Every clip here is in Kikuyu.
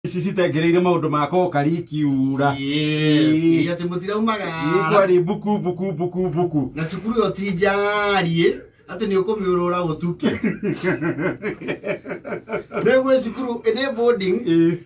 Ici citengereire maũndũ ma kokari ikiura. Yes. Ĩĩ. Ĩ, atĩ mũtiraumagara. Kwarĩ mbuku mbuku mbuku mbuku. Na cukuru ĩyo ti njariĩ atĩ nĩ ũkũmĩũrũra ũtuke. Rĩu gwĩ cukuru nĩ boarding,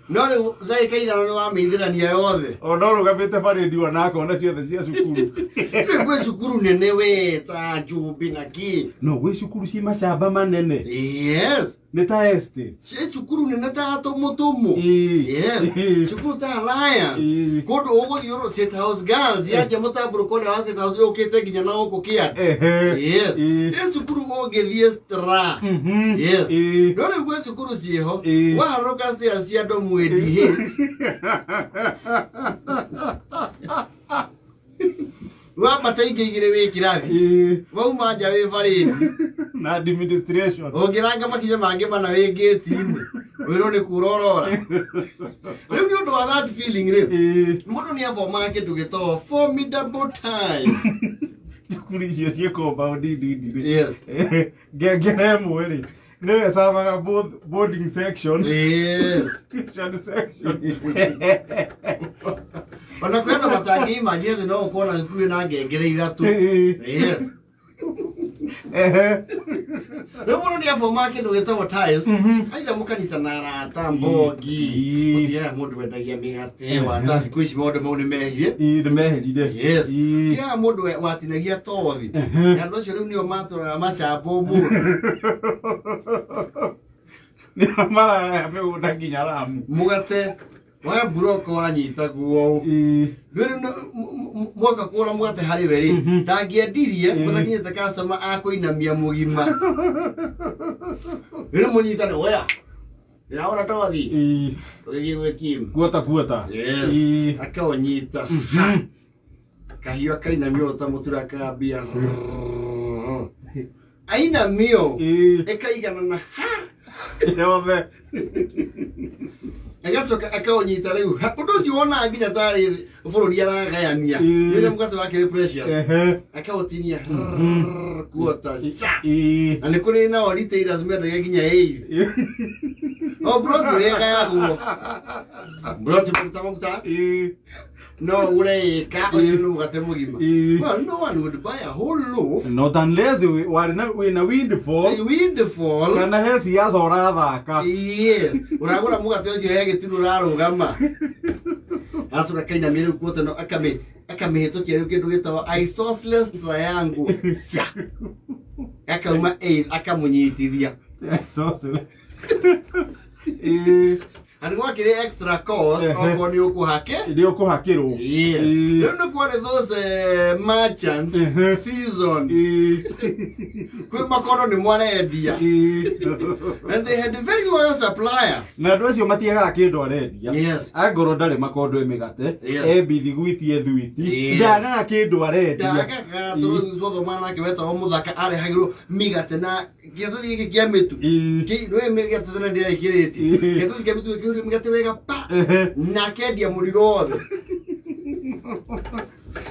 no rĩu ndagĩka 5 nĩ wamĩithĩrania yothe. Ona ũrũgamĩte barĩndi ona akona ciothe cia cukuru. Rĩu gwĩ cukuru nene we ta Njũmbĩ na kĩ. No gwĩ cukuru ci macamba manene. Yes. Nĩ ta estate. Ciĩ cukuru nene ta Tũmũtũmũ. Yes. Cukuru ta Alliance. Kũndũ ũgũthiĩ ũrũ State House Girls yanjia mũtambũrũko ũrĩa wa State House yũkĩte nginya na gũkũ Kĩanda. Yes. Ĩ cukuru ũngĩthiĩ Stra. Yes. No rĩu gwĩ cukuru ciĩho. Waharũka stairs cia ndomu ADH. Wambata ingĩ igĩrĩ wĩ kĩrathi. Wauma nja wĩ barĩndi. Na administration. Ũngĩranga makinya mangĩ mana wĩ ngĩti-inĩ. Wĩrwo nĩ kura ũrora. Rĩu nĩ ũndũ wa that feeling rĩu. Mũndũ nĩ athomaga kĩndũ gĩtagwo formidable times. Cukuru icio ciĩ compound nini rĩ. Yes. Ngengere ĩmwe rĩ nĩwe ĩcamaga both boarding section. Yes. Tuition section. Ona kwĩ andũ matangĩimagine atĩ no ũkorwo na cukuru ĩna ngengere 3. Yes. Rĩu mũndũ nĩ athomaga kĩndũ gĩtagwo tiles. Aitha mũkanyitana arata mbogi. Mũtigaga mũndũ wendagia mĩgate wata thikũ ici maũndũ mau nĩ mehire. Ĩĩ, nĩ meherire. Yes. Tigaga mũndũ watinagia tothi. Na andũ acio rĩu nĩo matũraga macamba ũmũthĩ. Nĩo maragaya mĩgũnda nginya Lamu. Mũgate wa mburoko wanyitagwo ũũ. Rĩu mwaka kũgũra mũgate harĩ we rĩ, ndangĩendirie mũtakinyĩte customer akũinamia mũgima. Rĩu mũnyitane oya. Ndĩragũra tothi. Ũgĩthiĩ gwĩ Kim. Guota guota. Yes. Akaũnyita. Kahiũ akainamio ta mũtura akambia. Ainamio. Ĩkaiganana ha. Yothe. Agacoka akaũnyita rĩu. Ũndũ ũcio wonaga nginya tarĩ bũrũri aragayania. Nĩ mũgate wake nĩ precious. Akaũtinia quarter. Na nĩ kũrĩ nao retailers mendagia nginya eight. O broti ũrĩa ĩgayagwo. Broti maguta maguta. No ũgũre ĩka ũcio nĩ mũgate mũgima. Well, no one would buy a whole loaf. Not unless warĩ na wĩna windfall. A windfall. Kana he siasa ũrathaka. Yes. Ũragũra mũgate ũcio he gĩturu ũrarũgama. Aracoka akainamia rĩu kuota no akamĩhĩtũkia rĩu kĩndũ gĩtagwo isosceles triangle. Cia. Akauma eight akamũnyitithia. Isosceles. Na nĩ gwakĩrĩ extra cost okorwo nĩ ũkũhake. Nĩ ũkũhakĩrwo. Yes. Rĩu nĩ kwarĩ those merchants season. Kwĩ makondo nĩ mwarendia. And they had very loyal suppliers. Na andũ acio matiagaga kĩndũ arendia. Yes. Angorwo ndarĩ makondo e mĩgate, Yes. e bithiguiti e thuiti, Yes. ndagaga kĩndũ arendia. Ndagaga tondũ twathoma nake wetagwo Mũthaka arehagĩrwo mĩgate na gĩatũthi gĩkĩ kĩa mĩtu. Nĩũĩ mĩgate tene ndĩarĩ kĩrĩti. Gĩatũthi kĩa mĩtu gĩkĩhurio mĩgate wega pa. Na akendia mũrigo wothe.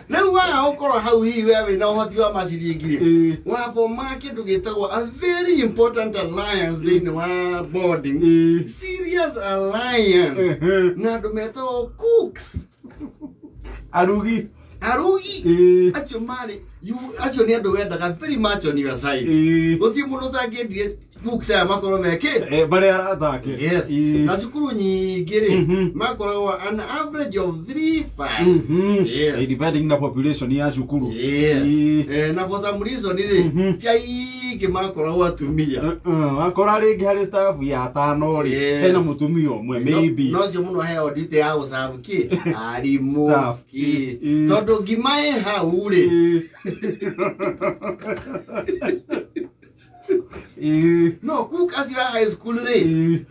Rĩu waga gũkorwo hau hihi we wĩna ũhoti wa maciringi rĩ, wabomaga kĩndũ gĩtagwo a very important alliance thĩinĩ wa boarding. Serious alliance. Na andũ metagwo cooks. Arugi. Arugi. Acio marĩ acio nĩ andũ wendaga very much on your side. Gũtirĩ mũndũ ũtangĩendire cooks aya makorwo mekĩ. Marĩ arata ake. Yes. Na cukuru nyingĩ rĩ, makoragwo an average of 3-5. Yes. Depending na population ya cukuru. Yes. Na for some reason rĩ, ti aingĩ makoragwo atumia. Akora rĩngĩ harĩ staff ya 5 rĩ, Yes. hena mũtumia ũmwe maybe. No cio mũno heo ndite ya gũcabu kĩ arimũ Staff. kĩ. Tondũ ngima ĩ hau rĩ. No cook acio a high school rĩ,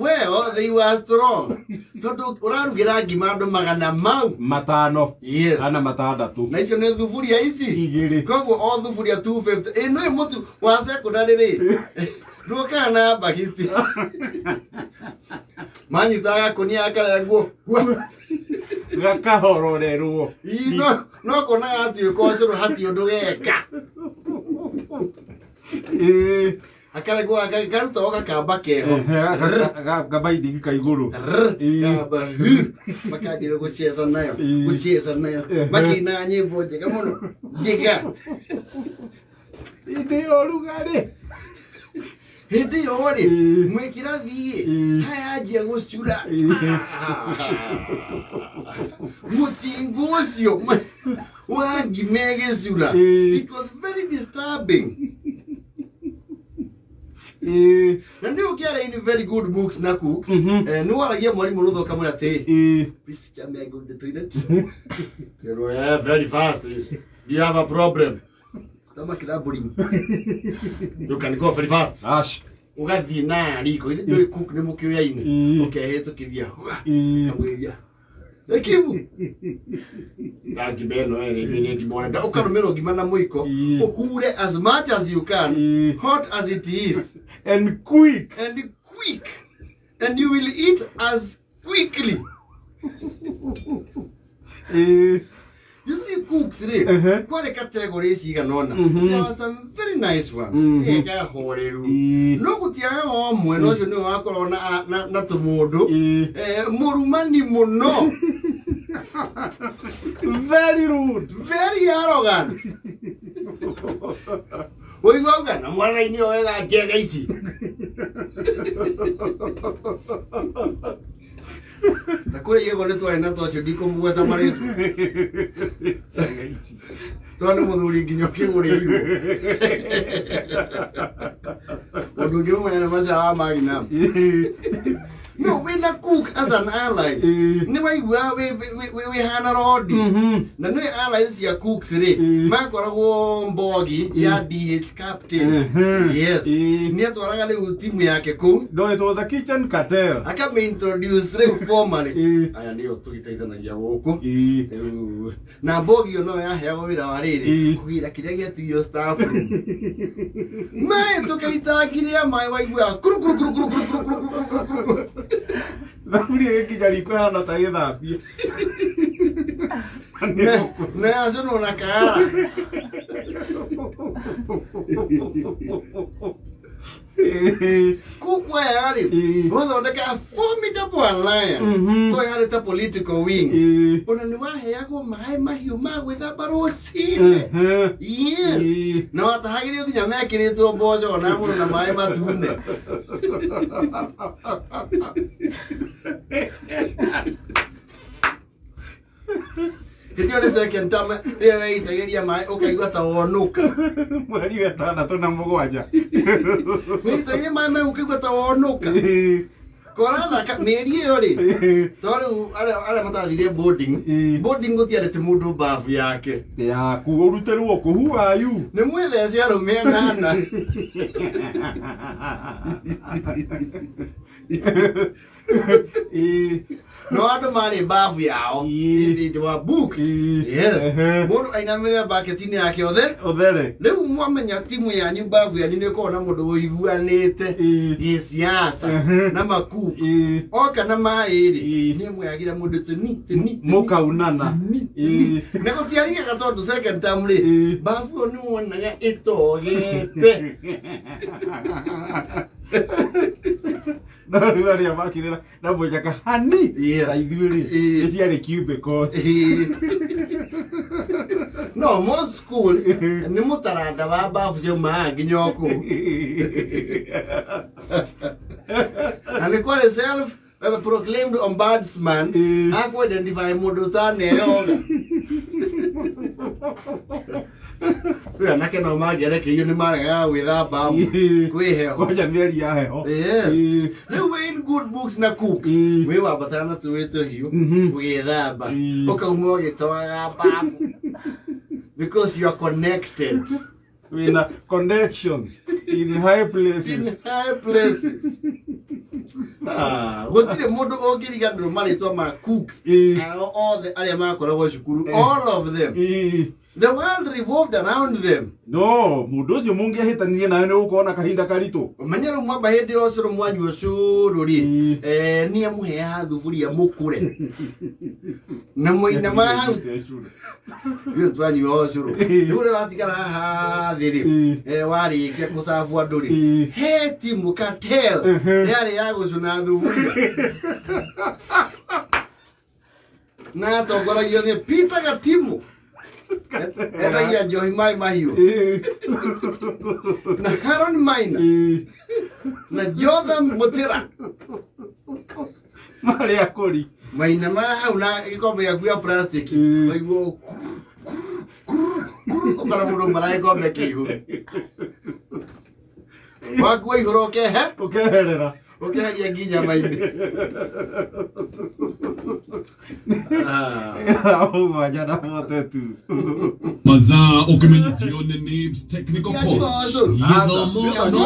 well, they were strong. Tondũ ũrarugĩra ngima andũ magana mau. 5. Yes. Kana 6. Na icio nĩ thuburia ici. 2. Koguo o thuburia 250. Ĩ nĩ mũtu wa secondary rĩ. Ndũkaga na mbagiti. Manyitaga gakũnia gakarengwo. Gakahororerwo. Ii, no kona gatuĩka ũcũrũ hatirĩ ũndũ geka. Akaregwo akarutagwo gakamba keho. Gabaindingi ka igũrũ. Kamba makanjĩrĩria gũcheza nayo. Gũcheza nayo. Makĩina nyĩmbo njega mũno. Njega. Hĩndĩ ya ũrugarĩ. Hĩndĩ ĩyo rĩ, mwĩ kĩrathi haya anjia gũcura. Mũcingo ũcio wa ngima ĩgĩcura. It was very disturbing. Na nĩ ũkĩara in very good books na cooks. Nĩ waragia mwarimũ rũtha ũkamwĩra atĩ, please teacher, may I go to the toilet? Kĩrwo, yeah, very fast. Do you have a problem? Stomach rumbling. You can go very fast. Ash. Ũgathiĩ na riko githĩ ndũĩ cook nĩ mũkĩoyaine ũkehĩtũkithia kamwĩria ekibu ngima ĩno nĩ ngima ũrenda ũkarũmĩrwo ngima na mũiko ũhure as much as you can, hot as it is and quick, and quick, and you will eat as quickly. You see cooks rĩ, kwarĩ category cigana ũna. There were some very nice ones. Ĩkahoreru. No gũtiaga o ũmwe na ũcio nĩwe wakoragwo na tũmũndũ. Mũrumani mũno. Very rude. Very arrogant. Ũigua auga na mwara-inĩ o wega njega ici. Ta kũrĩa igego nĩ twarĩ na twacio ndikũmũgweta marĩtwa. Tondũ nĩ mũthuri nginya ũkĩgũrĩirwo. Mũndũ ũngĩmũmenya nĩ maca wa Magnum. No, wĩna cook as an ally. Nĩ waigua wĩ hana rodi. Na nĩ allies cia cooks rĩ, makoragwo mbogi ya DH captain. Yes. Nĩ atwaraga rĩu timu yake kũu. No, it was a kitchen cartel. Akame-introduce rĩu formally. Aya nĩo tũgĩteithanagia gũkũ. Na mbogi ĩyo no yaheagwo wĩra wa rĩrĩ, kũgĩra kĩrĩa gĩatigio staff room. Maĩ tũkaita ngiria maĩ waiguaga kuru kuru kuru kuru kuru kuru kuru kuru kuru. Thaburia ĩgĩkinya riko ĩhana ta gĩthambia. Na yaconwo na kaara. Kuku aya rĩ, wathondeka formidable alliance. To yarĩ ta political wing. Ona nĩ waheagwo maĩ mahiũ ma gwĩthamba rũcinĩ. Yes. Na watahagĩrio nginya mekĩrĩtwo mboco ona mũno na maĩ matune. Hĩndĩ ĩyo nĩ second term rĩrĩa weitagĩria maĩ ũkaigua ta wonũka. Mweri wa 6 na 7. Weitagĩria maĩ mau ũkaigua ta wonũka. Korathaka mĩeri ĩyo rĩ, to rĩu arĩa matathire boarding, boarding gũtiarĩ ti mũndũ bafu yake. Yaku ũrutĩrwo kũ? Who are you? Nĩ mwĩthece arũme anana. No andũ marĩ bafu yao. They were booked. Yes. Mũndũ ainamĩrĩra bucket-inĩ yake othe. Othere. Rĩu mwamenya timu yanyu bafu yanyu nĩ ĩkoragwo na mũndũ ũiguanĩte gĩciaca na makuku. Oka na maĩ rĩ, nĩ mwĩyagĩra mũndũ tũni tũni mũkaunana. Na gũtiarigaga tondũ second term rĩ, bafu ĩyo nĩ wonaga ĩtogete. No rĩu arĩa makĩrĩra na mũnyaka hani ta ithuĩ rĩ, nĩ ciarĩ cubicles. No, most schools nĩ mũtaranda wa bafu ciaumaga nginya o kũu. Na nĩ kwarĩ self proclaimed ombudsman akũ-identify mũndũ ũtaneyoga. Rĩu anake no mangĩarekeirio nĩ maregaga gwĩthamba kwĩ heho. Kwanja mĩeri ya heho. Yes. Rĩu wĩ in good books na cooks, wĩ wambatara na tũĩ tũhiũ ũgĩthamba, ũkauma ũgĩtoaga bafu because you are connected. Wĩna connections in high places. In high places. Gũtirĩ mũndũ ũngĩriganĩrwo marĩtwa ma cooks ao othe arĩa makoragwo cukuru, all of them. The world revolved around them. No, mundu ucio mungiahitanirie nawe ni gũkorwo na kahinda karitũ. Ũmenye rĩu mwamba hĩndĩ ĩyo ũcũrũ mwanyua ũcũrũ rĩ, nĩ amũheaga thuburia mũkũre. Na mũina ma hau ithuĩ twanyua ũcũrũ. Rĩu ũrĩa watigara haha thĩ rĩ, warĩkia gũcabu andũ rĩ, he timu cartel yarĩ ya gũcũna thuburia. Na atongoragio nĩ Peter Gatimu. Etagia njohi maĩ mahiũ. Na Haron Maina. Na Jotham Mutira. Marĩ akũri. Maina ma hau na gĩkombe gĩaku gĩa plastic. Waigua ũkora mũndũ mara gĩkombe kĩihũru. Wakua igũrũ ũkehe? Ũkeherera. Ũkeheria nginya maini. 7:42. Mathaa ũkĩmenyithio nĩ Nibs Technical College. Gĩthomo no